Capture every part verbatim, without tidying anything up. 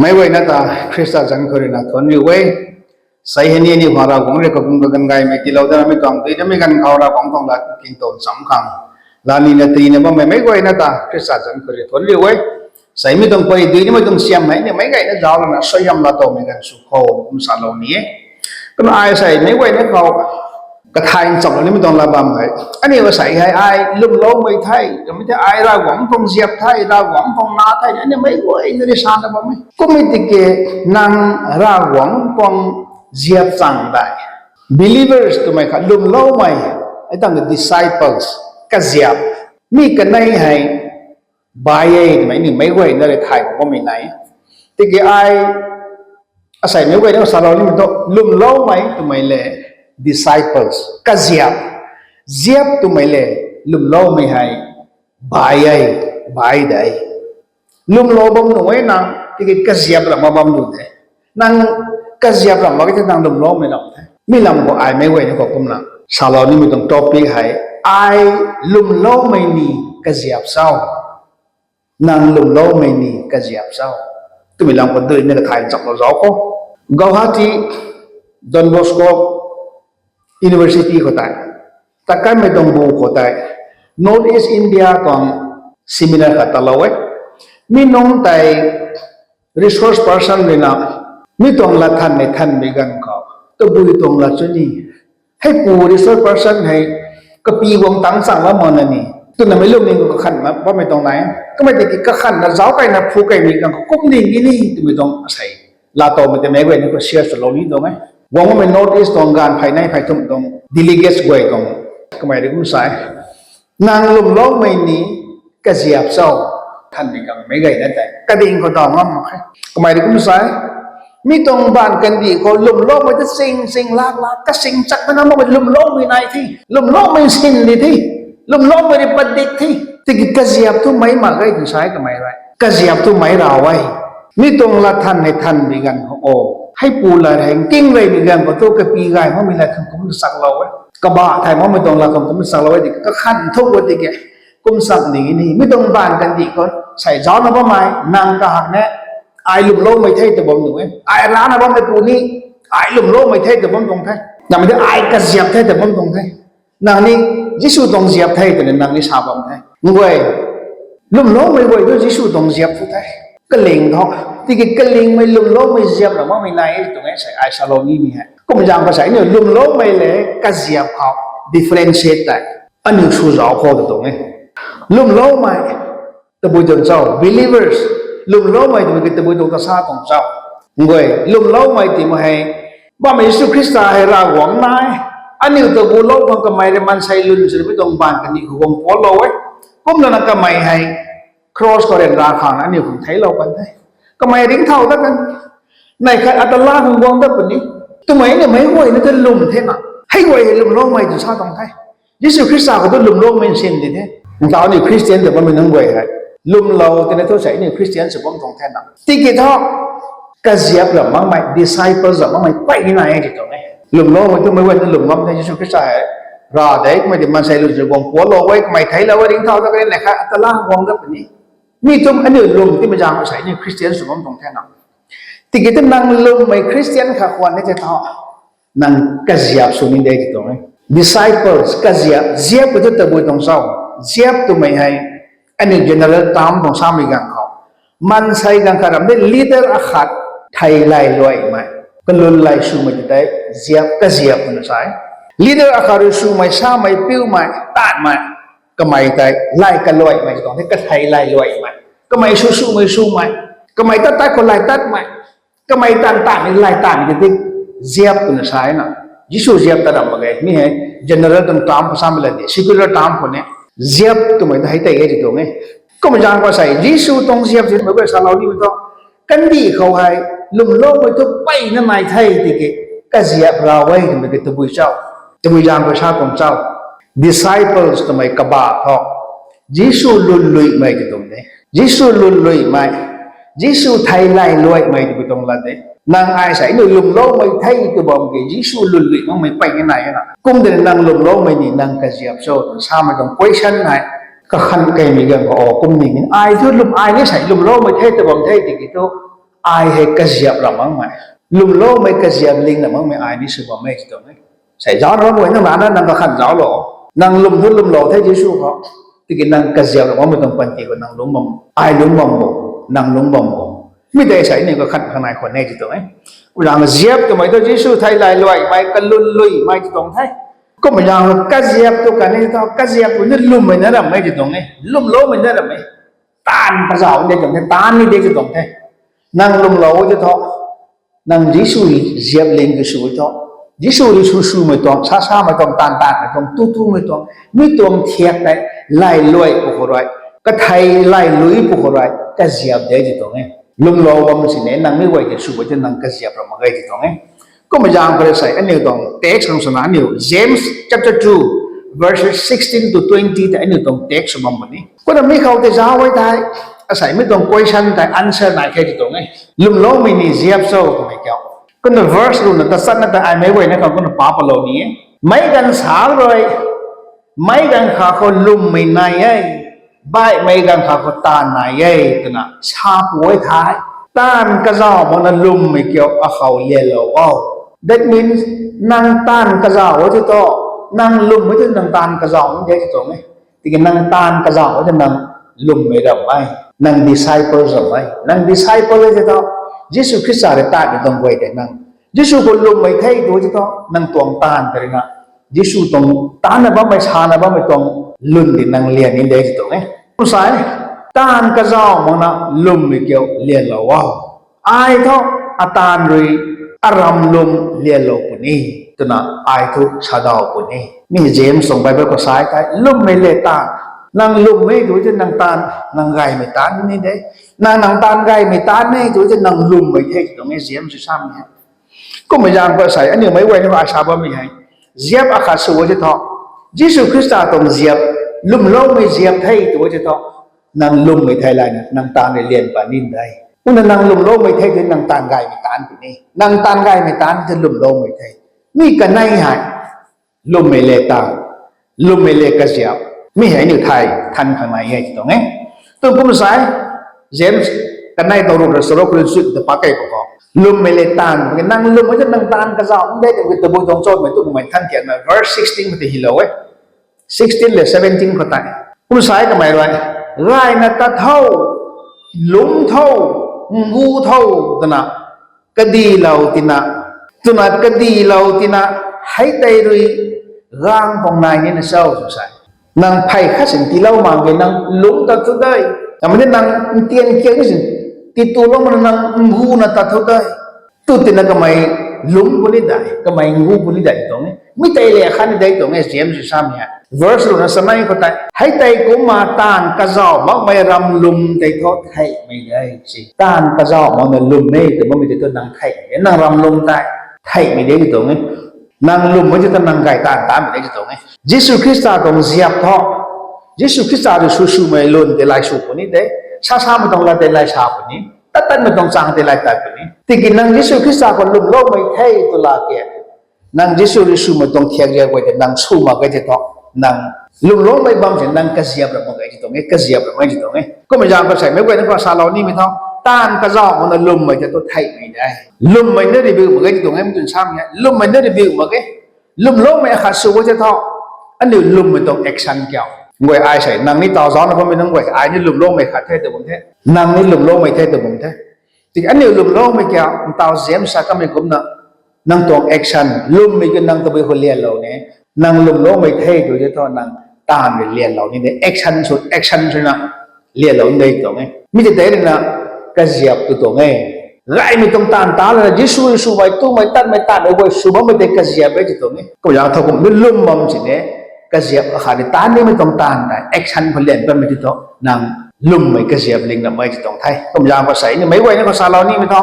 Meic guayna ta Khrista zanc khou ruina thuanc riu e. Sei hei ni aniu khang Ravguangc rui kakum kaganv gaymei tiilou dana mi tuang dui damei ganv khou Ravguangc tuang lat king tuang cham khang lani na tina bammei meic guayna ta Khrista zanc khou rui thuanc riu e. Sei mi tuang pari dui nimei tuang siam hei ni meic guayna zauc lana suaihiam laa towmei ganv sw khou kum salou ni e. Kumna ai sei meic guayna khou kathay nchamlou nimei tuang lat bam hei, aniu asei hei ai lwmloumei the, kamei the, ai Ravguangc tuang ziap the, Ravguangc tuang na the, aniu meic guayna ni sana bam e. Kummei tiki nang Ravguangc tuang ziap chang tei, believers twmei khat lwmloumei, ai tang the disciples, kaziap, mi kanei hei bai e twmei ni meic guayna rui thay khou bammei nai. Tiki ai asei meic guayna salou nimei thu lwmloumei twmei le disciples, kaziap, ziap twmei le lwmloumei hei bai e, bai de. Lwmlou bam nuh e nang tiki kaziap ram mak bam nuh de. Nang kaziap ram mak e the nang lwmloumei lam the. Mi lam khou ai meic guayna khou kumna salou nimei tuang topic hei, ai lwmloumei ni kaziap cho? Nang lwmloumei ni kaziap cho? Twmei lam khou dui ni kathay nchamlou zauc khou, Guwahati, Don Bosco University khou tei, ta kanmei tuang bu khou tei North East India tuang seminar khat talou e. Mi nunc tei resource person ruina mi tuang lat thanmei thanmei ganv khou, tabui tuang lat chu ni, heipu resource person hei kapi guang tang chang lam mak na ni, twna meic lungning khou kakhan bammei tuang nai. Kamei tiki kakhanna zauc kaina phu kaimei ganv khou kum ding ni ni twmei tuang asei laa towmei tei meic guayna khou share swlou ni tuang e. Guang bammei North East tuang gaanv phey nei phey thumh tuang delegates guay tuang, kamei rui kum sa e, nang lwmloumei ni kaziap cho? Thanmei ganv meic guayna tei kading khou daw ngam mak khe. Kamei rui kum sa e, mi tuang baanv kandih khou lwmloumei ta ching ching lak lak kasing chak ta ngam makmei lwmloumei nai the, lwmloumei sin di the, lwmloumei rui padik the. Tiki kaziap thu meic mak ge tw sa e kamei rui. Kaziap thu meic raw e. Mi tuang lat than hei thanmei ganv khou o, heipu lat hei nking reymei ganv khou thu kapi gay makmei lat khang kum chaklou e. Kabah thay makmei tuang lat khang kum chaklou e tiki kakhan thuk e tiki kum chak ni ni. Mi tuang baanv kandih khou sei zaucna bammei nang kahak ne, ai lwmloumei the tw bam nuh e. Ai rana bammei pu ni, ai lwmloumei the tw bam tuang the. Namei tei ai kaziap the tw bam tuang the. Nang ni Jisu tuang ziap the twna nang ni sa bam the. Nguay, lwmloumei guay tu Jisu tuang ziap tu the. Kaling thu, tiki kalingmei lwmloumei ziap ram makmei nai e tuang e sei ai salou nimei hei. Kum zaeng khou sei aniu lwmloumei le kaziap khou differentiate tei aniu sw zauc khou tw tuang e. Lwmloumei tabui tuang cho? Believers, lwmloumei twmei ki tabui tuang ta sa tuang cho? Nguay, lwmloumei twmei hei, bammei Jisu Khrista hei Ravguangc nai, aniu ta gulou khang kamei rui maansei lun sw mi tuang baanv kandih khou guang pualou e. Kumlana kamei hei cross khou ryanra khang aniu khang theiclou kan the. Kamei ringcthau dat kan, neih khat ata la khang guang dat puni. Twmei ni meic guayna ta lwm thena, hei guay hei lwmloumei tw sa tuang the. Jisu Khrista khou tu lwmloumei sin di the. Ntau aniu Christian tw bammei nunc guay hei lwmlou twna thu sei aniu Christian sw bam tuang thena. Tiki thu kaziap ram makmei, disciples ram makmei pey ni nai e ti tuang e. Lwmloumei twmei guay ta lwm ngam the, Jisu Khrista hei ra de, kamei ti maansei lun sw guang pualou e, kamei theiclou e, ringcthau dat kan, neih khat ata la guang dat puni. Mi tum aniu lwm timei zaeng khou sei aniu Christian sw bam tuang thena. Tiki tu nang lwmmei Christian khat khwan ni the tho, nang kaziap sw ni de ti tuang e. Disciples, kaziap, ziap khou tu tabui tuang cho? Ziap twmei hei aniu general term tuang samei ganv khou, maansei ganv khat ram de leader akhat thei lay luaimei, kalun lay swmei ti tei ziap, kaziap twna sa e. Leader akhat rui swmei, samei, piumei, taanvmei, kamei tei lay kaluaimei tuang the, kathei lay luaimei, kamei sw swmei swmei, kamei tat tat khou lay tatmei, kamei taanv taanvmei lay taanvmei ti ziap twna sa e na. Jisu ziap ta ram mak ge, mi hei general tuang term khou samei la di, secular term khou ni ziap twmei ta hei tei e ti tuang e. Kum zaeng khou sei Jisu tuang ziap si meic guay salou nimei thu, kandih khou hei lwmloumei thu peyna nai the tiki kaziap raw e twmei ki tabui cho? Tabui zaeng khou sa tuang cho? Disciples twmei kabah thu Jisu lwnluimei ti tuang de. Jisu lwnluimei, Jisu thei lay luaimei twmei tuang lat de. Nang ai sei aniu lwmloumei the tw bam ki Jisu lwnlui makmei pey ni nai e na. Kum de nang lwmloumei ni nang kaziap cho tw samei tuang question hei kakhan kaimei ganv khou o kum ni ni ai thu lwm, ai ni sei lwmloumei the tw bam the tiki thu Ai hei kaziap ram makmei, lwmloumei kaziap ling ram makmei ai ni sw bam e ti tuang e. Sei zauc ram guay nang rana nang kakhan zauclou. Nang lwm thu lwmlou the Jisu khou. Tiki nang kaziap ram makmei tuang panty khou nang lungc bam, ai lungc bam bo, nang lungc bam bo. Mi tei sei ni kakhan khanai khwan e ti tuang e. Kumna ziap twmei thu Jisu thei lailuaimei, kalun luimei ti tuang the. Kumna kaziap tu kani thu kaziap tu ni lwmmei na rammei ti tuang e, lwmloumei na rammei. Taanv kazauh de tuang the, taanv ni de ti tuang the. Nang lwmlou ti thu, nang Jisu rui ziap ling ka sw thu, Jisu rui sw swmei tuang, sa samei tuang, taanv taanvmei tuang, tu tumei tuang, mi tuang thiak tei, lailuai pu khou rui, kathei lailui pu khou rui kaziap de ti tuang e. Lwmlou bam sini nang mi guay tei sw e tei nang kaziap ram mak ge ti tuang e. Kumna zaeng khou rui sei aniu tuang text khang swna aniu James chapter two, verses sixteen to twenty tei aniu tuang text sw bam puni. Kumna mi khou tei zauc e thei, asei mi tuang question tei answer nai the ti tuang e. Lwmloumei ni ziap cho twmei kiu. Kumna verse ruhna tachatna tei ai meic guayna khang kumna pa palou ni e. Meic ganv sa rui, meic ganv kha khou lwmmei nai e, baihmei ganv kha khou taanv nai e twna sa pu e thei, taanv kazauh makna lwmmei kiu akhou lianlou o. That means, nang taanv kazauh e ti thu, nang lwm e ti nang taanv kazauh ni de ti tuang e. Tiki nang taanv kazauh e ti nang lwmmei ram e, nang disciple ram e. Nang disciple e ti thu, Jisu Khrista rui taanvmei tuang guay tei nang, Jisu khou lwmmei the tu ti thu, nang tuang taanv tei rui na, Jisu tuang taanvna bammei, sana bammei tuang lwn tei nang lian ni de ti tuang e. Kumsai, taanv kazauh makna lwmmei kiu lianlou o. Ai thu, ataanv rui, aram lwm lianlou puni, twna ai thu sadaw puni. Mi James tuang Bible khou sa e thei, lwmmei le taanv. Nang lwmmei tu ti nang taanv, nang gaymei taanv ni de. Nang, nang taanv gaymei taanv e tu ti nang lwmmei the ti tuang e James rui samei hei. Kumna zaeng khou sei aniu meic guayna khou ai sa bammei hei, ziap akhat sw e ti thu, Jisu Khrista tuang ziap, lwmloumei ziap the tu e ti thu, nang lwmmei thei layna nang taanv rui lian pat ni de. Kumna nang lwmloumei the ti nang taanv gaymei taanv puni. Nang taanv gaymei taanv ti lwmloumei the. Mi kanei hei, lwmmei le taanv, lwmmei le kaziap, mi hei aniu thei than khang nai e ti tuang e. Tu kumsai, James kanei tuang ruhna charuk khou rui sut ta pa kei pw khou, lwmmei le taanv, nang lwm e ti nang taanv kazauh ni de twmei tabui tuang chamei tu kummei than thiakna verse sixteen khou tei hylou e. Sixteen le seventeen khou tei, kumsai kamei rui, gayna tat tho, lungc tho, ngu tho, twna kadilou tina, twna kadilou tina, hei tei rui gaeng tuang nai nina cho tw sa. Nang phey khat sin tiilou mak ge nang lungc tat thu de. Kamei ni nang ntian kiak ni sin titulou makna nang nguna tat thu de. Tu tina kamei lungc puni de, kamei ngu puni de ti tuang e. Mi tei le khatni de ti tuang e James rui samei hei. Verse ruhna chanei khou tei, hei tei kumna taanv kazauh makmei ram lwm tei thu theihmei de si. Taanv kazauh makna lwm e tw bammei tei thu nang theihmei de, nang ram lwm tei theihmei de ti tuang e. Nang lwm e ti thu nang gay taanv taanvmei de ti tuang e. Jisu Khrista tuang ziap thu, Jisu Khrista rui sw swmei lwn tei lay sw puni de, sa samei tuang lat tei lay sa puni, tat tatmei tuang chang tei lay tat puni. Tiki nang Jisu Khrista khou lwmloumei the tw lak ge, nang Jisu rui swmei tuang thiak ziak guay tei nang sw mak ge ti thu, nang lwmloumei bam si nang kaziap ram mak ge ti tuang e, kaziap ram mak ge ti tuang e. Kumna zaeng khou sei meic guayna khou salou nimei thu, taanv kazauh makna lwmmei tei thu theihmei de. Lwmmei na review mak ge ti tuang e, mi tun samei hei. Lwmmei na review mak ge. Lwmloumei akhat sw e ti thu, aniu lwmmei tuang action kiu. Nguay ai sei, nang ni taw zaucna bammei nunc guay, ai ni lwmloumei khat the tw bam the. Nang ni lwmloumei the tw bam the. Tiki aniu lwmloumei kiu, ntaw James sa kamei kumna, nang tuang action, lwmmei kiu nang tabui khou lianlou ni. Nang lwmloumei the tw ti thu nang taanv rui lianlou ni de, action sw, action swna lianlou ni de ti tuang e. Mi tei tei ruina kaziap tu tuang e. Gaymei tuang taanv ta lana Jisu rui swmei, tumei, tatmei, taanvmei guay sw bammei tei kaziap e ti tuang e. Kumna zaeng thow kum ni lwm bam sini, kaziap akhat ni taanv nimei tuang taanv tei action khou lian patmei ti thu nang lwmmei kaziap ling ram mak ge ti tuang the. Kumna zaeng khou sei ni meic guayna khou salou nimei thu,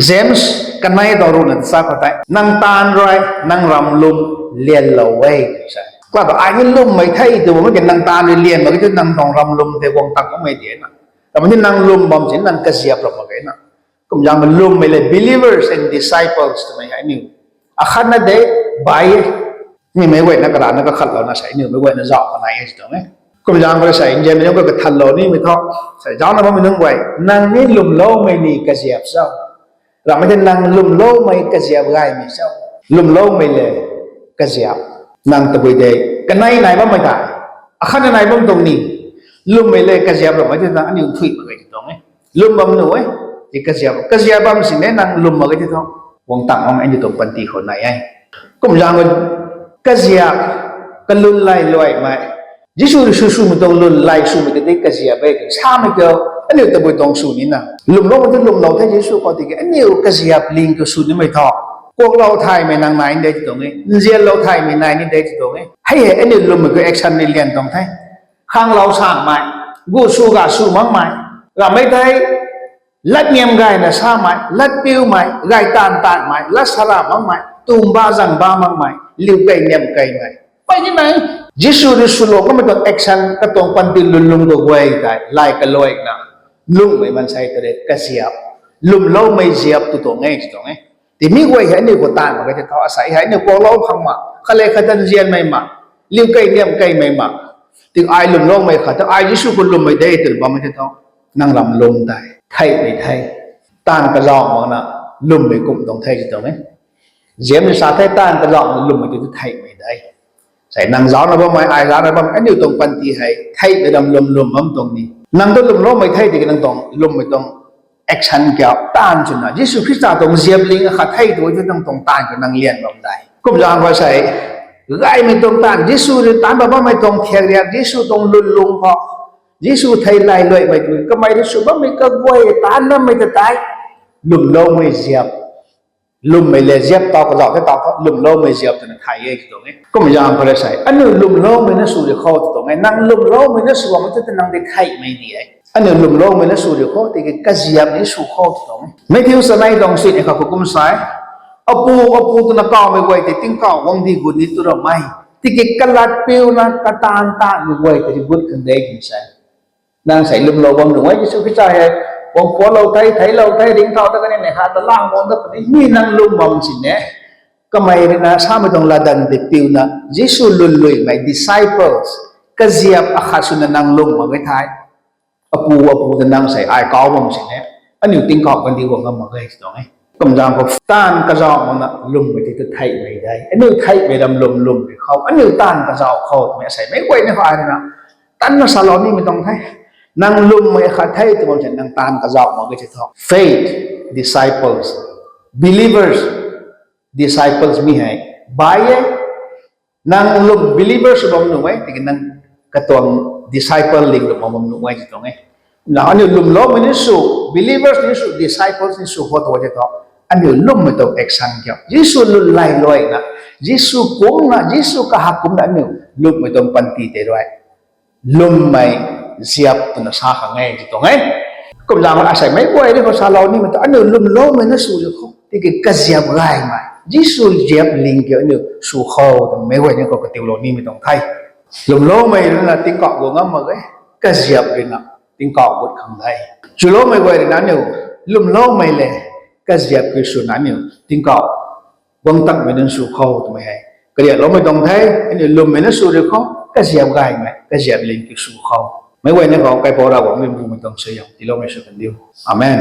James kanei tuang ruhna tachat khou tei, nang taanv rui nang ram lwm lianlou e. Sa, kala tu ai ni lwmmei the tw bammei ki nang taanv rui lian mak ge ti nang tuang ram lwm tei guang tak makmei di na. Kamei ni nang lwm bam sini nang kaziap ram mak ge na. Kumna zaeng lwmmei le believers and disciples twmei hei aniu akhatna de, bai e. Mi meic guayna karana kakhatlouna sei aniu meic guayna zauc kanei e ti tuang e. Kum zaeng khou sei nzianmei nunc khou kathanlou nimei thu, sei zaucna bammei nunc guay, nang ni lwmloumei ni kaziap cho? Ramhmei tei nang lwmloumei kaziap gaymei cho? Lwmloumei le kaziap, nang tabui de, kanei nai bammei ta, akhatna nai bam tuang ni, lwmmei le kaziap ramhmei tei nang aniu nthuih mak ge ti tuang e. Lwm bam nuh e, ti kaziap, kaziap bam sini nang lwm mak ge ti thu, guang tang mang aniu tuang panty khou nai e. Kum zaeng khou kaziap, kalun lay luaimei, Jisu rui sw swmei tuang lun lay swmei tei kaziap e ti samei kiu, aniu tabui tuang sw nina. Lwmloumei tu lwmlou the Jisu khou tiki aniu kaziap ling kiu sw nimei thu, kuaklou thaymei nang nai ni de ti tuang e, nzianlou thaymei nai ni de ti tuang e. Hei hei aniu lwmmei kiu action ni lian tuang the. Khanglou sanmei, gu sw ga sw makmei, ramhmei tei latniam gayna samei, latpiumei, gay taanv taanmei, lat sara makmei, tumba zangba makmei, liu kei niam keimei, pey ni nai. Jisu rui swlou kamei tuang action, katuang panty lwnlung kaguay tei lay kaluaina, lungmei maansei tei kaziap, lwmloumei ziap tu tuang e ti tuang e. Timi guay hei aniu khou taanv mak ge ti thu, asei hei aniu kuaklou khang ma, khat le khat ta nzianmei ma, liu kei niam keimei ma, ti ai lwmloumei khat ta ai Jisu khou lwmmei de twna bammei ti thu, nang ram lwm tei theihmei the. Taanv kazauh makna lwmmei kum tuang the ti tuang e. Ziamni sa the, taanv kazauh makna lwmmei ti tu theihmei de. Sei nang zaucna bammei, ai zaucna bammei, aniu tuang panty hei theihmei ram lwm lwm bam tuang ni. Nang tu lwmloumei the tiki nang tuang lwmmei tuang action kiu, taanv swna Jisu Khrista tuang ziap ling akhat the tu tu nang tuang taanv kiu nang lian bam de. Kum zaeng khou sei, gaymei tuang taanv, Jisu rui taanc bam bammei tuang thiak riak, Jisu tuang lwnlung khou, Jisu thei lay luaimei tu kamei rui sw bammei kaguay taanc bammei ta tei, lwmloumei ziap, lwmmei le ziap taw kazauh the taw thu lwmloumei ziap twna thay e ti tuang e. Kum zaeng khou rui sei aniu lwmloumei na sw ri khou ti tuang e. Nang lwmloumei na sw bammei tu nang di theihmei di e. Aniu lwmloumei na sw ri khou tiki kaziap ni sw khou ti tuang e. Matthew sanei tuang sini kha khou kum sei, apu apu twna kawmei guay tei tingkauh guangcdic gut ni tu ramei, tiki kalatpiuna kataanv taanvmei guay tei gut khang de ti sei. Nang sei lwmlou bam nuh e, Jisu Khrista hei guang pualou the, theiclou the, ringcthau ta kani nei kha ta lang guang ta puni ni nang lwm bam sini, kamei rui na samei tuang latdanv tei piuna Jisu lwnluimei disciples, kaziap akhat swna nang lwm mak ge thei, apu apu ta nang sei ai kau bam sini, aniu tingkauh guangcdic guang ngam mak ge ti tuang e. Kum zaeng khou taanv kazauh makna lwmmei tei tu theihmei de. Aniu theihmei ram lwm lwm ri khou, aniu taanv kazauh khou twmei asei meic guay ni khou ai rui na tanna salou nimei tuang the. Nang lwmmei khat the tw bam sini nang taanv kazauh mak ge ti thu. Faith, disciples, believers, disciples mi hei bai e. Nang lwm believers bam nuh e tiki nang katuang disciple ling lwm bam nuh e ti tuang e. Na aniu lwmloumei ni sw, believers ni sw, disciples ni sw khou tu ti thu, aniu lwmmei tuang action kiu, Jisu lun lay luaina, Jisu kumcna, Jisu kahak kumcna aniu lwmmei tuang panty tei rui lwmmei ziap twna sa khang e ti tuang e. Kum zaeng khou asei meic guay ni khou salou nimei tu aniu lwmloumei na sw ri khou tiki kaziap gaymei, Jisu ziap ling kiu aniu sw khou twmei meic guay ni khou katiulou nimei tuang the. Lwmloumei rui na tingkauh guang ngam mak ge, kaziap rui na tingkauh gut khang de. Chuloumei guay rui na aniu lwmloumei le kaziap kiu swna aniu tingkauh guang tangmei nunc sw khou twmei hei kariakloumei tuang the. Aniu lwmmei na sw ri khou kaziap gaymei, kaziap ling kiu sw khou, meic guay ni khou kaipouc Ravguangc rui mbumei tuang suaihiam tiiloumei sw kan diu. Amen.